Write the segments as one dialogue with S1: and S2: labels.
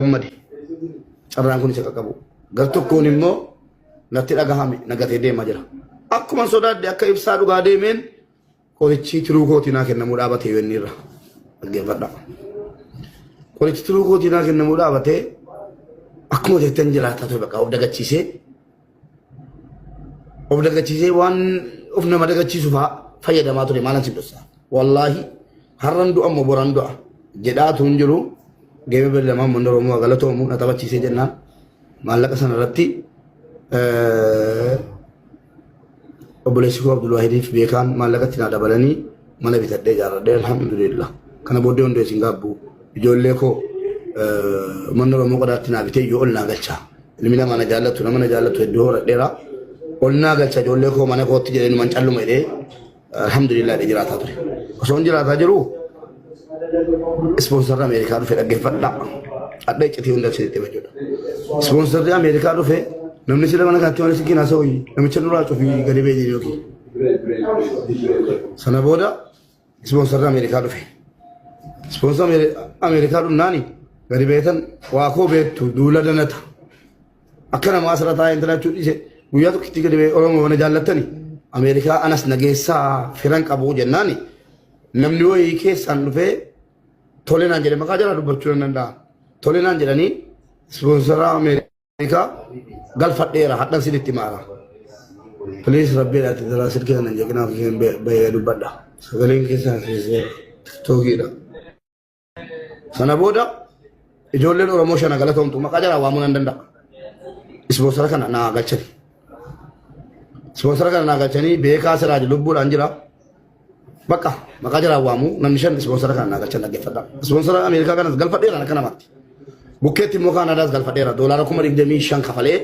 S1: Gammade. Carraan kun isa qaqqabu. Gar tokkoon immoo natti dhagahame na gatee deemaa jira. Akkuma sodaadhe akka ibsaa dhugaa deemeen qorichi tiruu kootii naa kennamuu dhaabatee yoo inni irra dhaggeeffadha. Qorichi tiruu kootii naa kennamuu dhaabatee akkuma jettan jiraataa ture bakka of dagachiisee of dagachiisee waan of nama dagachiisu fa'aa fayyadamaa ture maalan si dhossaa. Wallaahi har'an du'a moo boran du'a jedhaa tuun jiru geeme bari lamaan manni Oromoo galatoomu na taphachiisee jennaan maallaqa sana irratti obboleessi koo Abdulwaahidiif beekaan maallaqa itti naa dabalanii mana bitadhee ijaarradhee alhamdulillah. Kana booddee hundee isin gaabbu ijoollee koo manni Oromoo qodaatti naa bitee iyyuu ol naa galcha. Ilmi namaa na jaallatu nama na jaallatu hedduu horadheera. Ol naa galcha ijoollee koo mana kootti jedhee numan calluma jedhee alhamdulillah jedhee jiraataa ture. Osoo hin jiraataa jiru ispoonsarri Ameerikaa dhufe dhaggeeffadhaa. Adda iccitii hunda isinitti hima jechuudha. Ispoonsarri Ameerikaa dhufe namni sila mana kanatti waan isin haasa'u namicha duraa cufii gadi ba'ee jiru yookiin. Sana booda ispoonsarri Ameerikaa dhufe. Ispoonsarri Ameerikaa dhufnaani gadi beetan waa koo beektu duula danata. Akka namaa asirra taa'ee intala jechuu dhiise guyyaa tokkitti gadi ba'ee Oromoo mana jaallattani Ameerikaa anas nageessaa firan qabu jennaani namni wayii keessaan dhufee tole naan jedhe maqaa jala dubbachuu nan danda'a. Tole naan jedhanii ispoonsara Ameerikaa galfadheera hadhan sinitti maara. Please rabbii ati dara silkii kana hin jeqinaa ofii bahee dubbadha. Sagaleen keessaa keessee tiktookiidha. Sana booda ijoolleen Oromoo shana galatoomtu maqaa jaraa waamuu nan danda'a. Ispoonsara kana naa galchani. Ispoonsara kana naa galchanii beekaa siraaj lubbuudhaan jira. Bakka maqaa jaraa waamuu namni shan ispoonsara kana naa galchan dhaggeeffadha. Ispoonsara Ameerikaa kanas galfadheera akka namaatti. Bukkeetti immoo Kaanaadaas galfadheera. Doolaara 25,000 kafalee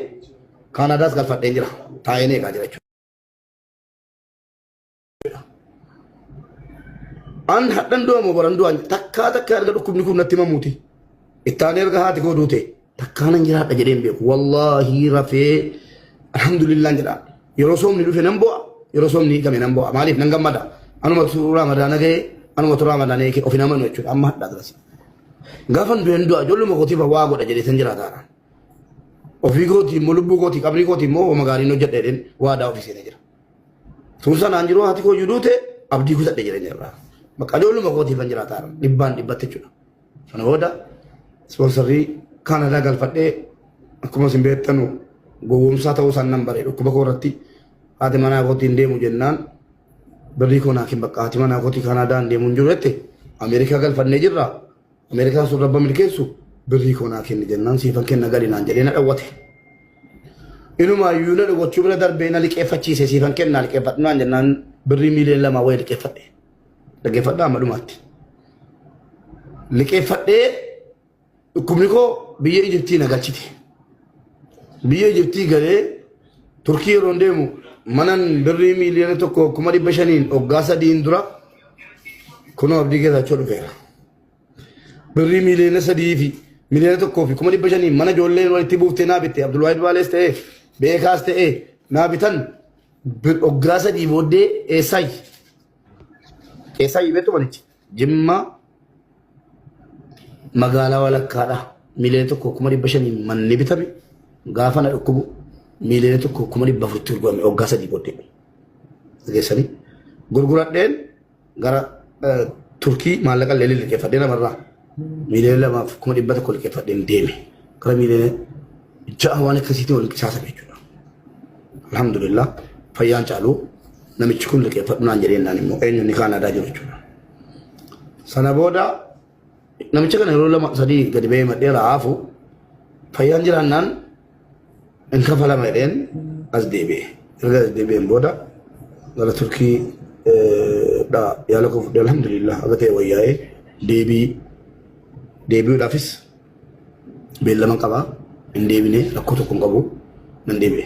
S1: Kaanaadaas galfadheen jira. Taa'een eegaa jira jechuudha. An hadhan du'a moo baran du'a takkaa takkaa erga dhukkubni kun natti himamuuti. Ittaanee erga haati koo duute takkaa nan jiraadha jedhee hin beeku. Wallaahi rafee alhamdulillah jedha. Yeroo soomni dhufe nan bo'a yeroo soomni hiikame nan bo'a. Maaliif nan gammada. Anuma turaa madaana ga'ee anuma turaa madaana eekee of hin amanu jechuudha. Amma hadhaa galas. Gaafan du'een du'a ijoolluma kootiif waa godha jedhee san jiraata. Ofii kootii immoo lubbuu kootii qabrii kootii immoo homa gaariin hojjedha jedheen waadaa ofii seenee jira. Tun sanaan jiru haati koo iyyuu duute abdii kutadhe jireenya irraa. Bakka ijoolluma kootiif kan jiraataa jira. Dhibbaan dhibbatti jechuudha. Sana booda ispoonsarii Kaanadaa galfadhee akkuma isin beektanu gowwoomsaa ta'uu isaan nan bare dhukkuba koo irratti haati manaa kootiin deemu jennaan birrii koo naa kenni bakka haati manaa kootii Kaanadaa hin deemu hin jiru jette Ameerikaa galfannee jirra. Ameerikaan sun rabba milkeessu birrii koo naa kenni jennaan siifan kenna gali naan jedhee na dhawwate. Inumaayyuu na dhawwachuu bira darbee na liqeeffachiise siifan kennaa liqeeffadhu naan jennaan birrii miiliyoona 2 wayii liqeeffadhe. Dhaggeeffadhaa amma dhumaatti. Liqeeffadhee dhukkubni koo biyya Ijiptii na galchite. Biyya Ijiptii galee Turkii yeroon deemu manan birrii 1,500,000n waggaa sadiin dura kunoo abdii geetaachoo dhufeera. Birrii 3 fi 1,500,000 mana ijoolleen walitti buuftee naa bitte Abdulwaahid Baalees ta'ee beekaas ta'ee naa bitan waggaa 3 booddee eessayi eessayi beektu manichi Jimma magaalaa walakkaadha 1,500,000 manni bitame gaafa na dhukkubu 1,400,000tti gurgurame waggaa 3 booddee dhageessanii gurguradheen gara Turkii maallaqa illee liqeeffadhee namarraa 2,100,000 liqeeffadheen deeme gara 6 million waan akkasiitiin wal qisaasame jechuudha. Alhamdulillah fayyaan caalu namichi kun liqeeffadhu naan jedhee naan immoo eenyu inni Kaanaadaa jiru jechuudha. Sana booda namicha kana yeroo lama sadii gadi ba'ee madheera haafu fayyaan jiraannaan hin kafalama jedheen as deebi'e. Erga as deebi'een booda gara Turkii dha yaala koo fudhee alhamdulillah aga ta'e wayyaa'ee deebii deebi'uudhaafis beellama qaba. Hin deebine rakkoo tokko hin qabu nan deebi'e.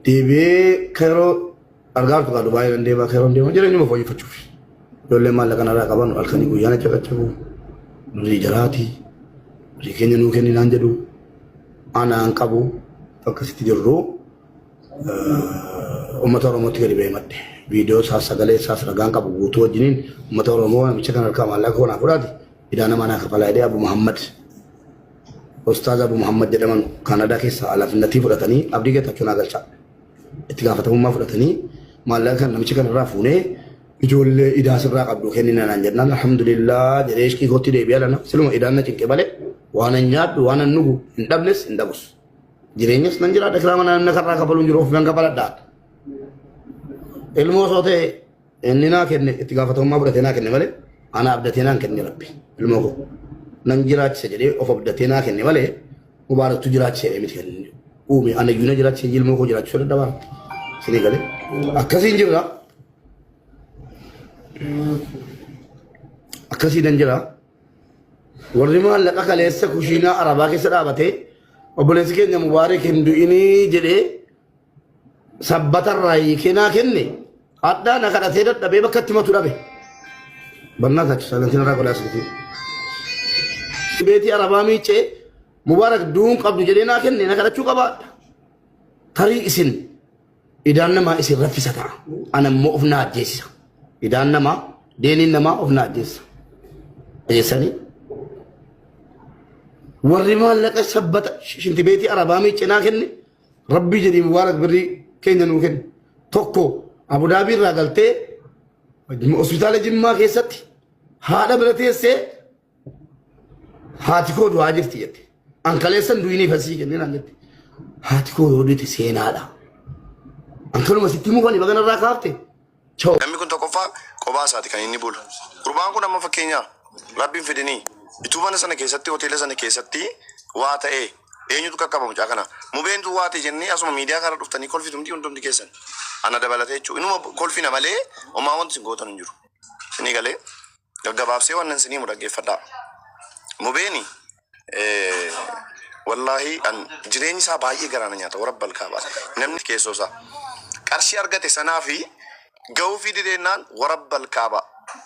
S1: Deebi'ee Kairoo argaa jirtu kaa Dubaayii nan deema Kairoon deema jireenyuma fooyyeffachuuf. Ijoolleen maallaqa narraa qaban halkanii guyyaa na caqacabu. Birrii jaraati. Birrii keenya nuu kenni naan jedhu. Anaan qabu akkasitti jirru uummata Oromootti gadi ba'ee madde. Viidiyoo isaas sagalee isaas ragaan qabu guutuu wajjiniin uummata Oromoo namicha kan harkaa maallaqa koo naa fudhaati. Idaa namaa naa kafalaa jedhee Abu Muhammad Ustaaz Abu Muhammad jedhaman Kaanadaa keessaa alaafinnatii fudhatanii Abdii Geetaachoo naa galchaa. Itti gaafatamummaa fudhatanii maallaqa kan namicha kanarraa fuunee ijoollee idaa sirraa qabdu kennina naan jennaan alhamdulillah jedhee ishqii kootti deebi'aa lana siluma idaan na cinqe malee waan an nyaadhu waan an dhugu hin dhabnes hin dhabus. Jireenyas nan jiraadha kiraa mana namni karraa kafaluun jiru of nan kafaladha. Ilmoo osoo ta'e inni naa kenne itti gaafatamummaa fudhatee naa kenne malee ana abdatee naan kenne rabbi ilmoo koo nan jiraachisa jedhee of abdatee naa kenne malee mubaaraktu jiraachisa jedhee miti kan inni uume ana iyyuu na jiraachisa ilmoo koo jiraachisuu dadhabaa isinii galee akkasiin jirra akkasii nan jira warri maallaqa kaleessa kushiinaa arabaa keessa dhaabatee obboleessi keenya mubaarak hin du'inii jedhee sabbatarraa hiikee naa kenne hadhaa na kadhatee dadhabee bakka itti matu dhabe. Bannaa taachu saalantiin irraa godhaa asirratti. Beetii arabaa miicee mubaarak du'uun qabdu jedhee naa kenne na kadhachuu qabaadha. Tarii isin idaan namaa isin raffisa ta'a. Ana immoo of na ajjeesisa. Idaan namaa deeniin namaa of na ajjeesisa. Ajjeessanii warri maallaqa sabbata shintibeetii arabaa miicee naa kenne Rabbii jedhii mubaarak birrii keenya nuu kenni. Tokko Abudaabii irraa galtee hospitaala Jimmaa keessatti haadha bira teessee haati koo du'aa jirti jette. An kaleessan du'inii fasii kennee naan jette. Haati koo yoo duute seenaadha. An kanuma sitti himuu kan baga narraa kaafte. Choo.
S2: Namni kun tokkoffaa qophaa isaati kan inni bulu. Gurbaan kun amma fakkeenyaaf Rabbiin fidinii ituu mana sana keessatti hoteela sana keessatti waa ta'ee eenyutu qaqqaba mucaa kana? Mubeentu waa ta'e jennee asuma miidiyaa kana dhuftanii kolfitu miti hundumti keessan. Ana dabalatee jechuudha. Inuma kolfina malee homaa wanti isin gootan hin jiru. Isinii galee gaggabaabsee wannan isinii himu dhaggeeffadhaa. Mubeeni Wallaahi an jireenyi isaa baay'ee garaa na nyaata warra balkaabaa namni keessoo isaa qarshii argate sanaa fi ga'uufii dideennaan warra balkaabaa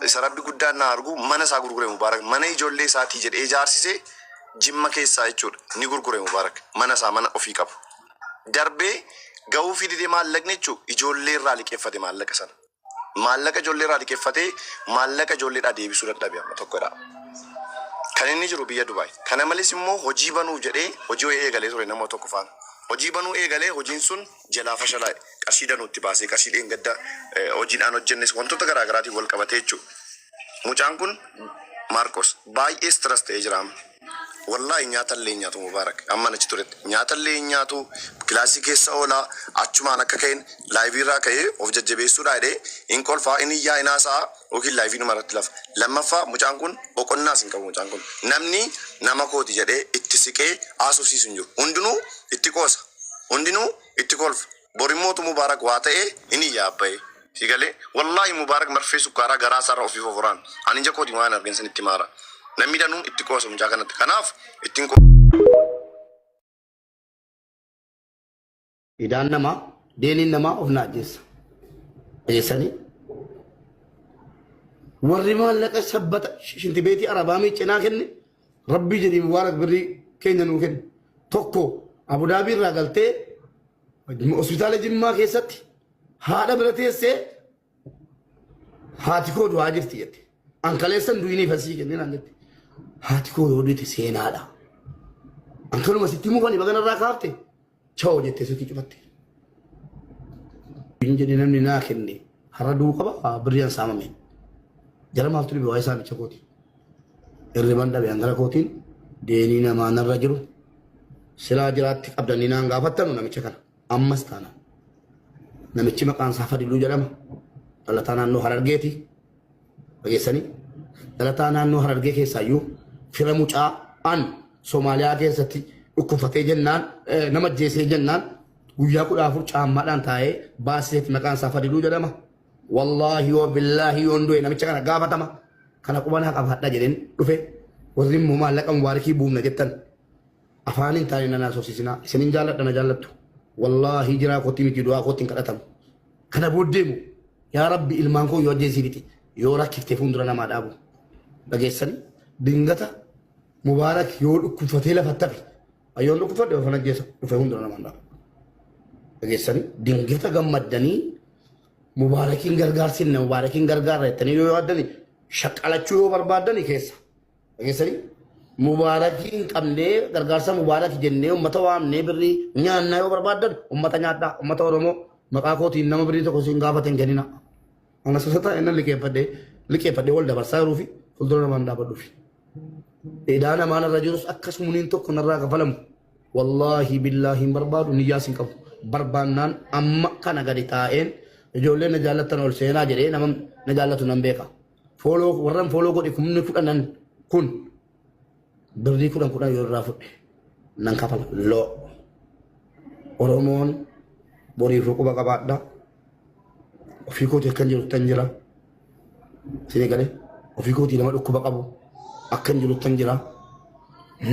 S2: isa rabbi guddaan na argu mana isaa gurgure mubaarak mana ijoollee isaatii jedhee ijaarsise jimma keessaa jechuudha ni gurgure mubaarak mana isaa mana ofii qabu darbee ga'uufii didee maallaqni jechuu ijoollee irraa liqeeffate maallaqa sana Maallaqa ijoollee irraa liqeeffatee maallaqa ijoolleedhaa deebisuu dadhabe amma tokkodha. Kan inni jiru biyya Dubaay. Kana malees immoo hojii banuuf jedhee hojii wayii eegalee ture nama tokko faana. Hojii banuu eegalee hojiin sun jalaa fashalaa'e. Qarshii danuu itti baasee qarshii dheengadda hojiidhaan hojjennes wantoota garaa garaatiin wal qabatee jechuudha. Mucaan kun Maarqos baay'ee stress ta'ee jira amma. Wallaahi nyaata illee hin nyaatu Mubaarak. Amma achi turetti nyaata illee hin nyaatu kilaasii keessa oola achumaan akka ka'een laayivii irraa ka'ee of jajjabeessuudhaa jedhee hin kolfaa hin iyyaa hin haasa'a yookiin laayivii dhuma irratti lafa. Lammaffaa mucaan kun boqonnaas hin qabu mucaan kun. Namni nama kooti jedhee itti siqee haasofsiisu hin jiru. Hundinuu itti qoosa. Hundinuu itti kolfa. Borimmootu Mubaarak waa ta'ee hin iyya abbayee. Si galee wallaahi Mubaarak marfee sukkaaraa garaa isaarra ofiif of waraana. Ani ija kootiin waan argeen sanitti maara. Namni danuun itti qoosa mucaa kanatti. Kanaaf ittiin
S1: Idaan namaa, deeniin namaa of na ajjeessa. Ajjeessanii. Warri maallaqa sabbata shintibeetii arabaa miiccinaa kenne rabbii jedhii mubaarak birrii keenya nuu kenne. Tokko Abudaabii irraa galtee hospitaala Jimmaa keessatti haadha bira teessee haati koo du'aa jirti jette. An kaleessan du'inii fasii kennee naan jette. Haati koo yoo duute seenaadha. An kanuma sitti himuu kan baga narraa kaafte chawoo jettee silkii cufatte. Hin jedhe namni naa kenne har'a du'uu qaba birrii an saamame. Jara maaltu dhibe waa'ee saamicha kooti. Hirriban dhabe hangara kootiin deenii namaa narra jiru silaa jiraatti qabdanii naan gaafattanu namicha kana. Ammas taanaan namichi maqaan isaa Fadiluu jedhama. Dhalataa naannoo Harargeeti. Dhageessanii? Dhalataa naannoo Harargee keessaayyuu fira mucaa an Somaaliyaa keessatti dhukkubfatee jennaan nama ajjeesee jennaan guyyaa 14 caammaadhaan taa'ee baasiseeti maqaan isaa Fadiluu jedhama. Wallaahi yoo billaahi yoon du'e namicha kana gaafatama. Kana qubanaa qabaadha jedheen dhufe warri immoo maallaqa mubaarikii buufna jettan. Afaan hin taane nan haasofsiisinaa. Isinin jaalladha na jaallattu. Wallaahi jiraa kootti miti du'aa kootti hin kadhatamu. Kana booddee immoo yaa Rabbi ilmaan koo yoo ajjeesii fixi yoo rakkiftee fuuldura namaa dhaabu. Dhageessanii dingata Mubaarak yoo dhukkubfatee lafa tafe ayyoon dhukkubfadhe ofan ajjeesa dhufe fuuldura namaa dhaabu. Dhageessanii dingata gammaddanii Mubaarakiin gargaarsinna Mubaarakiin gargaarra jettanii yoo yaaddani shaqqalachuu yoo barbaaddani keessa. Dhageessanii? Mubaarakii hin qabnee gargaarsa mubaarak jennee uummata waamnee birrii nyaannaa yoo barbaaddan uummata nyaadhaa uummata Oromoo maqaa kootiin nama birrii tokko siin gaafate hin kennina. Ana sosata inni liqeeffadhee liqeeffadhee wal dabarsaa jiruu fi fuuldura namaan dhaabadhuufi. Idaa namaan irra jirus akkasumaniin tokko narraa kafalamu. Wallaahi billaahi hin barbaadu niyyaas hin qabu. Barbaannaan amma kana gadi taa'een ijoollee na jaallattan ol seenaa jedhee nama na jaallatu nan beeka. Follow warran follow godhe kumni kudhanan kun birrii kudhan kudhan yoo irraa fudhe nan kafala. Loo. Oromoon boriif quba qabaadha. Ofii kootii akkan jiru tan jira. Isin eegale ofii kootii nama dhukkuba qabu akkan jiru tan jira.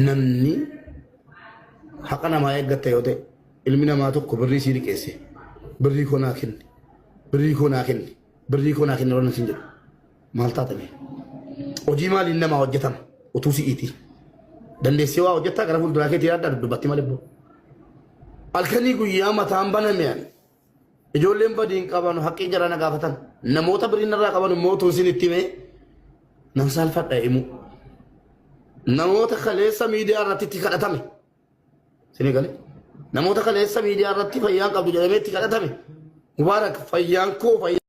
S1: Namni haqa namaa eeggatta yoo ta'e ilmi namaa tokko birrii sii liqeesse birrii koo naa kenni birrii koo naa kenni birrii koo naa kenni warra siin jedhu maal taatame hojii maaliin namaa hojjetama utuu si'iiti dandeessee waa hojjettaa gara fuulduraa keetii yaaddaa duddubbatti malee boo halkanii guyyaa mataan baname ani Ijoolleen badii hin qaban haqqii jara na gaafatan. Namoota birrii narraa qaban immoo utuu isin itti himee nan saalfadha himuu. Namoota kaleessa miidiyaa irratti itti kadhatame. Isin eegale. Namoota kaleessa miidiyaa irratti fayyaan qabdu jedhamee itti kadhatame. Mubaarak fayyaan koo fayyaa.